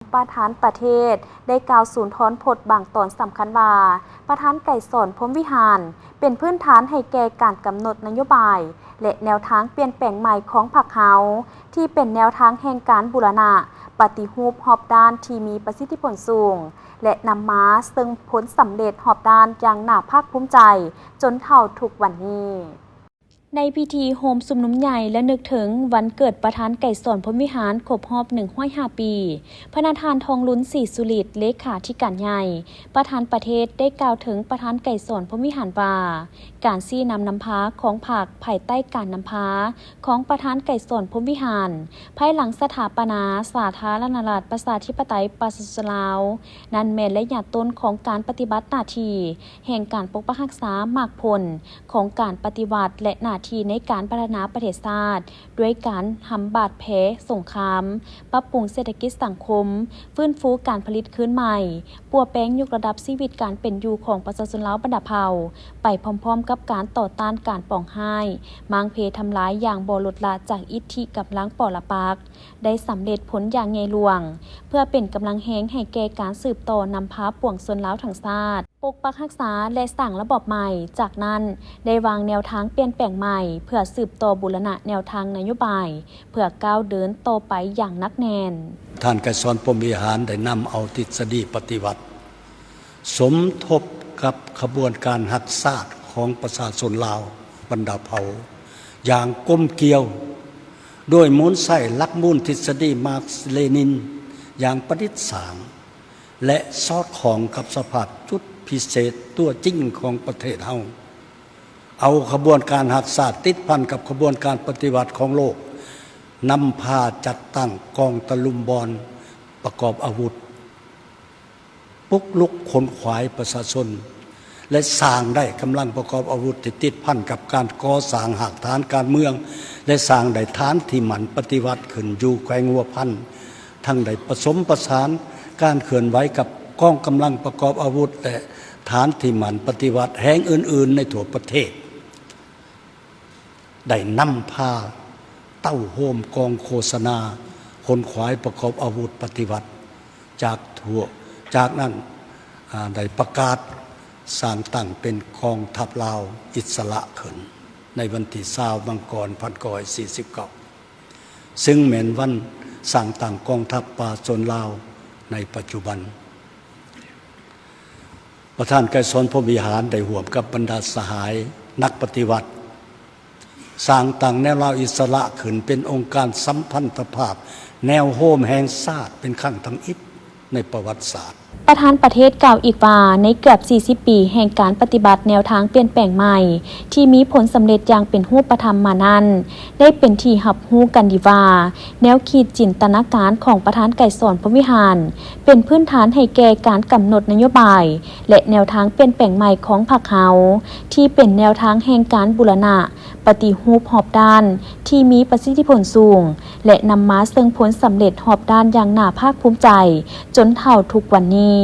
ປະທານປະເທດ ໄດ້ກ່າວສູນທອນພົດບາງຕອນສຳຄັນວ່າ ປະທານໄກສອນ ພົມວິຫານ ເປັນພື້ນຖານໃຫ້ແກ່ການກຳນົດນະໂຍບາຍ ແລະ ແນວທາງປ່ຽນແປງໃໝ່ຂອງພັກເຮົາ ທີ່ເປັນແນວທາງແຫ່ງການບູລະນະ ປະຕິຮູບຮອບດ້ານທີ່ມີປະສິດທິຜົນສູງ ແລະ ນຳມາເຊິ່ງຜົນສຳເລັດຮອບດ້ານຢ່າງໜ້າພາກພູມໃຈ ຈົນເທົ່າທຸກວັນນີ້. ໃນພິທີໂຮມຊຸມນຸມໃຫຍ່ລະນຶກເຖິງວັນເກີດປະທານໄກສອນ ພົມວິຫານ ຄົບຮອບໜຶ່ງຮ້ອຍຫ້າປີ, ພະນະທ່ານ ທອງລຸນ ສີສຸລິດ ເລຂາທິການໃຫຍ່ ປະທານປະເທດ ໄດ້ກ່າວເຖິງປະທານໄກສອນ ພົມວິຫານ ວ່າ ການຊີ້ນຳນຳພາຂອງພັກພາຍໃຕ້ການນຳພາຂອງປະທານໄກສອນ ພົມວິຫານ ພາຍຫຼັງສະຖາປະນາສາທາລະນະລັດ ປະຊາທິປະໄຕ ປະຊາຊົນລາວ ນັ້ນແມ່ນໄລຍະຕົ້ນຂອງການປະຕິບັດໜ້າທີ່ແຫ່ງການປົກປັກຮັກສາໝາກຜົນຂອງການປະຕິວັດ ແລະ ໜ້າທີ່ໃນການພັດທະນາປະເທດຊາດ ດ້ວຍການຫຳບາດແຜສົງຄາມ, ປັບປຸງເສດຖະກິດສັງຄົມ, ຟື້ນຟູການຜະລິດຄືນໃໝ່, ປົວແປງຍົກລະດັບຊີວິດການເປັນຢູ່ຂອງປະຊາຊົນລາວບັນດາເຜົ່າ ໄປພ້ອມໆກັບການຕໍ່ຕ້ານການປອງຮ້າຍ, ມ້າງເພທຳລາຍຢ່າງບໍ່ລົດລະຈາກອິດທິກຳລັງປໍລະປັກ ໄດ້ສຳເລັດຜົນຢ່າງໃຫຍ່ຫຼວງ ເພື່ອເປັນກຳລັງແຮງໃຫ້ແກ່ການສືບຕໍ່ນຳພາປວງຊົນລາວທັງຊາດ ປົກປັກຮັກສາ ແລະ ສ້າງລະບອບໃໝ່. ຈາກນັ້ນ ໄດ້ວາງແນວທາງປ່ຽນແປງໃໝ່ ເພື່ອສືບຕໍ່ບູລະນະແນວທາງນະໂຍບາຍ ເພື່ອກ້າວເດີນຕໍ່ໄປຢ່າງໜັກແໜ້ນ. ທ່ານໄກສອນ ພົມວິຫານ ໄດ້ນຳເອົາທິດສະດີປະຕິວັດ ສົມທົບກັບຂະບວນການຮັກຊາດຂອງປະຊາຊົນລາວບັນດາເຜົ່າຢ່າງກົມກຽວ ໂດຍໝູນໃຊ້ຫຼັກມູນທິດສະດີມາກສ-ເລນິນຢ່າງປະດິດສາງ ແລະ ສອດຄ່ອງກັບສະພາບຈຸດພິເສດຕົວຈິງຂອງປະເທດເຮົາ, ເອົາຂະບວນການຮັກຊາດຕິດພັນກັບຂະບວນການປະຕິວັດຂອງໂລກ, ນຳພາຈັດຕັ້ງກອງຕະລຸມບອນປະກອບອາວຸດ, ປຸກລຸກຂົນຂວາຍປະຊາຊົນ ແລະ ສ້າງໄດ້ກຳລັງປະກອບອາວຸດທີ່ຕິດພັນກັບການກໍ່ສ້າງຮາກຖານການເມືອງ ແລະ ສ້າງໄດ້ຖານທີ່ໝັ້ນປະຕິວັດຂຶ້ນຢູ່ແຂວງຫົວພັນ, ທັງໄດ້ປະສົມປະສານການເຄື່ອນໄຫວກັບກອງກຳລັງປະກອບອາວຸດ ແລະ ຖານທີ່ໝັ້ນປະຕິວັດແຫ່ງອື່ນໆໃນທົ່ວປະເທດ. ໄດ້ນຳພາເຕົ້າໂຮມກອງໂຄສະນາຂົນຂວາຍປະກອບອາວຸດປະຕິວັດຈາກທົ່ວ, ຈາກນັ້ນ, ອາ, ໄດ້ປະກາດສ້າງຕັ້ງເປັນກອງທັບລາວອິດສະຫຼະຂຶ້ນໃນວັນທີຊາວ ມັງກອນ ພັນເກົ້າຮ້ອຍສີ່ສິບເກົ້າ ຊຶ່ງແມ່ນວັນສ້າງຕັ້ງກອງທັບປະຊາຊົນລາວໃນປັດຈຸບັນ. ປະທານໄກສອນ ພົມວິຫານ ໄດ້ຮ່ວມກັບບັນດາສະຫາຍນັກປະຕິວັດ ສ້າງຕັ້ງແນວລາວອິດສະຫຼະຂຶ້ນເປັນອົງການສຳພັນທະພາບແນວໂຮມແຫ່ງຊາດເປັນຄັ້ງທຳອິດໃນປະຫວັດສາດ. ປະທານປະເທດກ່າວອີກວ່າ ໃນເກືອບສີ່ສິບປີແຫ່ງການປະຕິບັດແນວທາງປ່ຽນແປງໃໝ່ ທີ່ມີຜົນສຳເລັດຢ່າງເປັນຮູບປະທຳມານັ້ນ ໄດ້ເປັນທີ່ຮັບຮູ້ກັນດີວ່າ ແນວຄິດຈິນຕະນາການຂອງປະທານໄກສອນ ພົມວິຫານ ເປັນພື້ນຖານໃຫ້ແກ່ການກຳນົດນະໂຍບາຍ ແລະ ແນວທາງປ່ຽນແປງໃໝ່ຂອງພັກເຮົາ ທີ່ເປັນແນວທາງແຫ່ງການບູລະນະ ປະຕິຮູບຮອບດ້ານທີ່ມີປະສິດທິຜົນສູງ ແລະ ນຳມາເຊິ່ງຜົນສຳເລັດຮອບດ້ານຢ່າງໜ້າພາກພູມໃຈ ຈົນເທົ່າທຸກວັນນີ້.